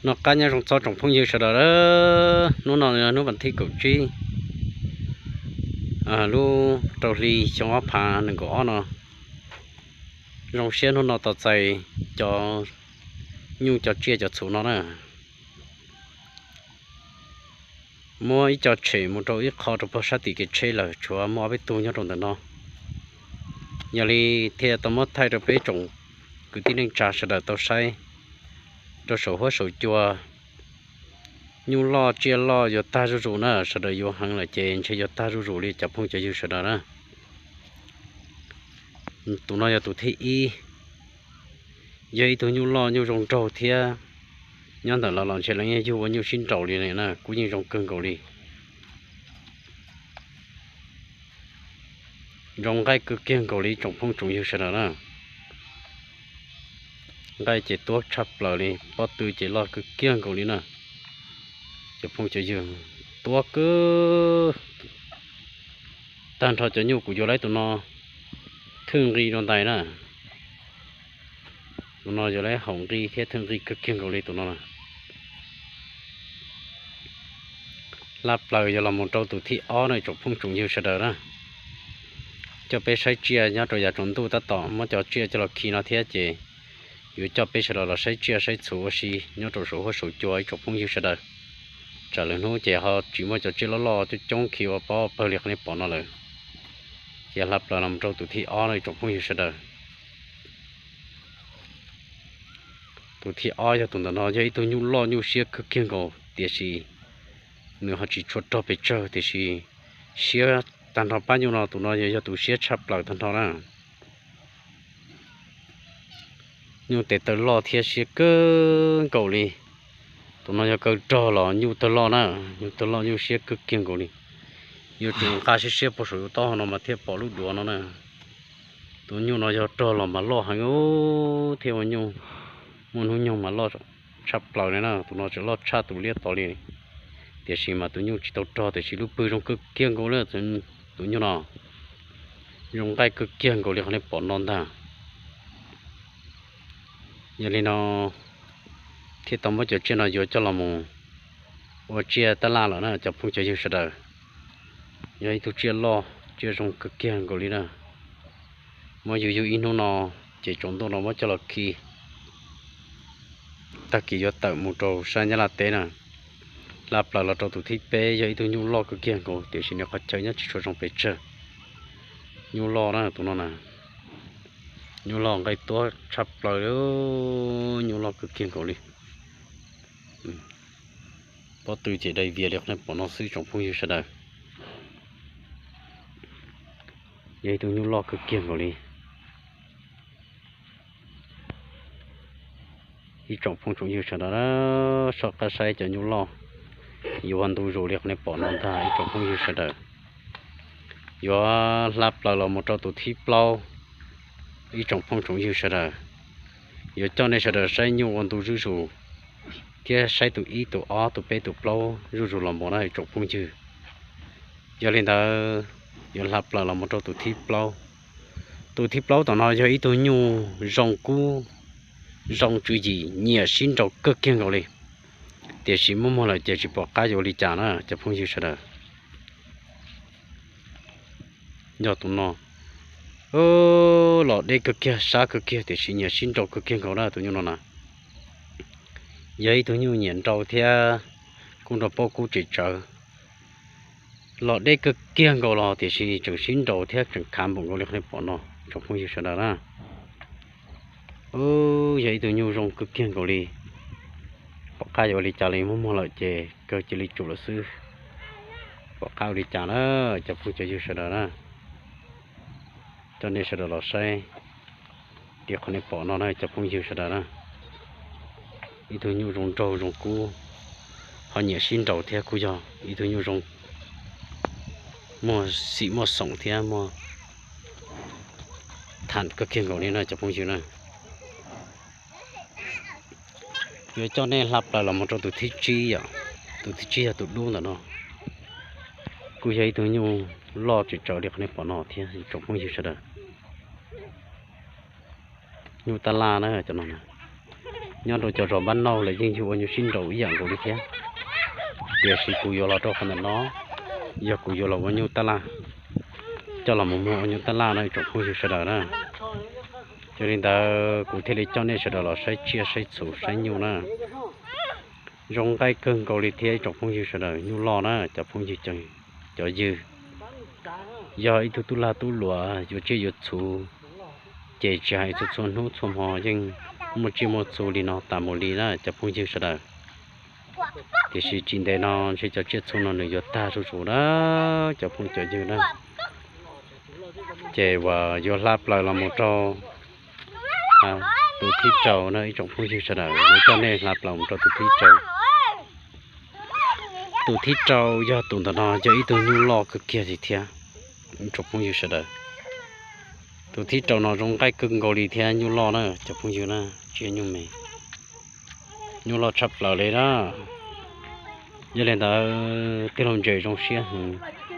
Noj qab nyob zoo txog tsoom phooj ywg sawv daws, hnub no yog hnub vas thib kaum tsib lub rau hli xyoo ob phav nees nkaum ob no. Zoo siab hnub no tos txais cov nyuj cov tsiaj cov txhuv no na. Muab ib co tshem mus rau ib qho rau pem sab tim kev tsheb lawm, tshuav muaj ob peb tug nyob rau ntawm no. Yog li thiaj tau muab thaij rau peb tsoom kwv tij neej tsa sawv daws tau saib rau saum huab saum cua. Nyuj loj tsiaj loj yuav tag zuj zus na, sawv daws yuav heev lawm ces ntshe yuav tag zuj zus li cov phooj cov ywg sawv daws na. Tus no yog tus thib ib, yog ib tug nyuj loj nyuj zoo nraug thiab. Nyob ntawm los los ntshe lawv yeej yug ua nyuj sib nraus li na, kuj yeej zoo kawg nkaus li. Zoo nqaij kawg kiag nkaus li tsoom phooj tsoom ywg sawv daws na. Nqaij ces tuab tshaj plaws li, pob tw ces loj kawg kiag nkaus li na. Cov phooj cov ywg, tuab kawg. Tag nrho cov nyuj kuv yuav lawv tus no thwj nqi rau ntais na. Tus no yuav lawv haum nqi thiab thwj nqi kawg kiag nkaus li tus no. Laj plaws yog los mus rau tus thib ob no tsoom phooj tsoom ywg sawv daws na. Coj peb saib tsiaj nyob rau yav tsaus ntuj tab tom muab cov tsiaj coj los khi no thiab ces yuav coj peb sawv daws los saib tsiaj saib txhuv ua si nyob rau saum huab saum cua ib tsoom phooj ywg sawv daws. Tsam lwm hnub ces ho tsis muaj cov tsiaj loj loj coob coob khi ua pob pawg li qhov nej pom no lawm. Ces hla plaws los rau tus thib ob no ib tsoom phooj ywg sawv daws. Tus thib ob yog tus ntawm no, yog ib tug nyuj loj nyuj siab kawg kiag nkaus tiam sis nws ho tsis tshua rog pes tsawg tiam sis siab tag nrho pab nyuj no, tus no yog tus siab tshaj plaws tag nrho na. Nyuj tes taw loj thiab siab kawg nkaus li. Tus no yog kaw rog los nyuj tawg loj na, nyuj tawg loj nyuj siab kawg kiag nkaus li. Yuav tsum nqa siab siab puag saum yus taub hau no mas thiaj pom lub duav no na. Tus nyuj no yog rog los mas loj heev thiab ua nyuj, muaj hnub nyoog mas loj tshaj plaws li na, tus no tseem loj tshaj tus liab tod li. Tiam sis mas tus nyuj tsis tau rog tiam sis lub pwg zoo kawg kiag nkaus li. Tus nyuj no zoo nqaij kawg kiag nkaus li qhov nej pom no ntag. Yog li no thiaj tau muab cov tsiaj no yuav coj los mus ua tsiaj tab laj lawm na cov phooj cov ywg sawv daws. Yog ib tug tsiaj loj tsiaj zoo kawg kiag nkaus li na. Muab yug yug ib hnub no ces tsaus ntuj no muab coj los khi, tag kis yuav tawm mus rau sab Nyab Laj teb na. Hla plaws los rau tus thib peb, yog ib tug nyuj loj kawg kiag nkaus tiam sis nws qhov chaw nyob tsis tshua zoo pes tsawg. Nyuj loj na tus no na, nyuj loj nqaij tuab tshaj plaws li, nyuj loj kawg kiag nkaus li. Pob tw ces dai vias li qhov nej pom no xwb tsoom phooj ywg sawv daws. Yog ib tug nyuj loj kawg kiag nkaus li. Ib tsoom phooj tsoom ywg sawv daws, soj qab saib cov nyuj loj yuav ua ntu zus li qhov nej pom no ntag ib tsoom phooj ywg sawv daws. Yuav hla plaws los mus rau tus thib plaub, ib tsoom phooj tsoom ywg sawv daws. Yuav coj nej sawv daws saib nyuj ua ntu zuj zus thiab saib tus ib tus ob tus peb tus plaub zuj zus los npaum no ib tsoom phooj ywg. Yog li ntawd yuav hla plaws los mus rau tus thib plaub. Tus thib plaub tom no yog ib tug nyuj zoo kub, zoo tswv yim, nyiam sib nraus kawg kiag nkaus li. Tiam sis muaj muag lawm ces tsis pom qab yuav ua li cas na cov phooj ywg sawv daws. Yog tus no los deb kawg kiag sab kawg kiag tiam sis nyiam sib nraus kawg kiag nkaus na tus nyuj no na. Yog ib tug nyuj nyiam nraus thiab kuj nrog paub kub tseem tsawv. Los deb kawg kiag nkaus los tiam sis tseem sib nraus thiab tseem khav npaum nkaus li qhov nej pom no tsoom phooj ywg sawv daws na. Yog ib tug nyuj zoo kawg kiag nkaus li. Pom qab yuav ua li cas li, muaj muag lawm ces kawg cia li tsum lawm xwb. Pom qab ua li cas na cov phooj cov ywg sawv daws na. Coj nej sawv daws los saib li qhov nej pom no na cov phooj ywg sawv daws na. Ib tug nyuj zoo nraug zoo kub, ho nyiam sib nraus thiab kuj yog ib tug nyuj zoo muaj xim muaj xoom thiab muaj tham kawg kiag nkaus li na cov phooj ywg na. Yuav coj nej hla plaws los mus rau tus thib tsib yom. Tus thib tsib yog tus dub ntawm no. Kuj yog ib tug nyuj loj tseem tsawv li qhov nej pom no thiab tsoom phooj ywg sawv daws. Nyuj tab laj na cov no na. Nyob rau cov zos npab nauj lawv yeej yug ua nyuj sib nraus ib yam nkaus li thiab. Tiam sis kuv yuav los rau qhov ntawm no, yog kuv yuav los ua nyuj tab laj, coj los mus muag ua nyuj tab laj no ib tsoom phooj ywg sawv daws na. Yog li ntawd kuv thiaj li coj nej sawv daws los saib tsiaj saib txhu saib nyuj na. Zoo nqaij kawg nkaus li thiab ib tsoom phooj ywg sawv daws, nyuj loj na cov phooj ywg, cov ywg. Yog ib tug tub lag tub luam yuav tsiaj yuav txhu, ces tsis hais txhua txhua hnub txhua hmo yeej muaj tsiaj muaj txhu li no tas mus li na cov phooj ywg sawv daws. Tiam sis tsis ntev no ntshe cov tsiaj txhu no nws yuav tag zuj zus na cov phooj cov ywg na. Ces uas yuav hla plaws los mus rau tus thib rau na ib tsoom phooj ywg sawv daws, yuav coj nej hla plaws mus rau tus thib rau. Tus thib rau yog tus ntawm no, yog ib tug nyuj loj kawg kiag li thiab ib tsoom phooj ywg sawv daws. Tus thib rau no zoo nqaij kawg nkaus li thiab nyuj loj na cov phooj ywg na, tsiaj nyuj me, nyuj loj tshaj plaws li na. Yog li ntawd tij laug Ntses zoo siab heev,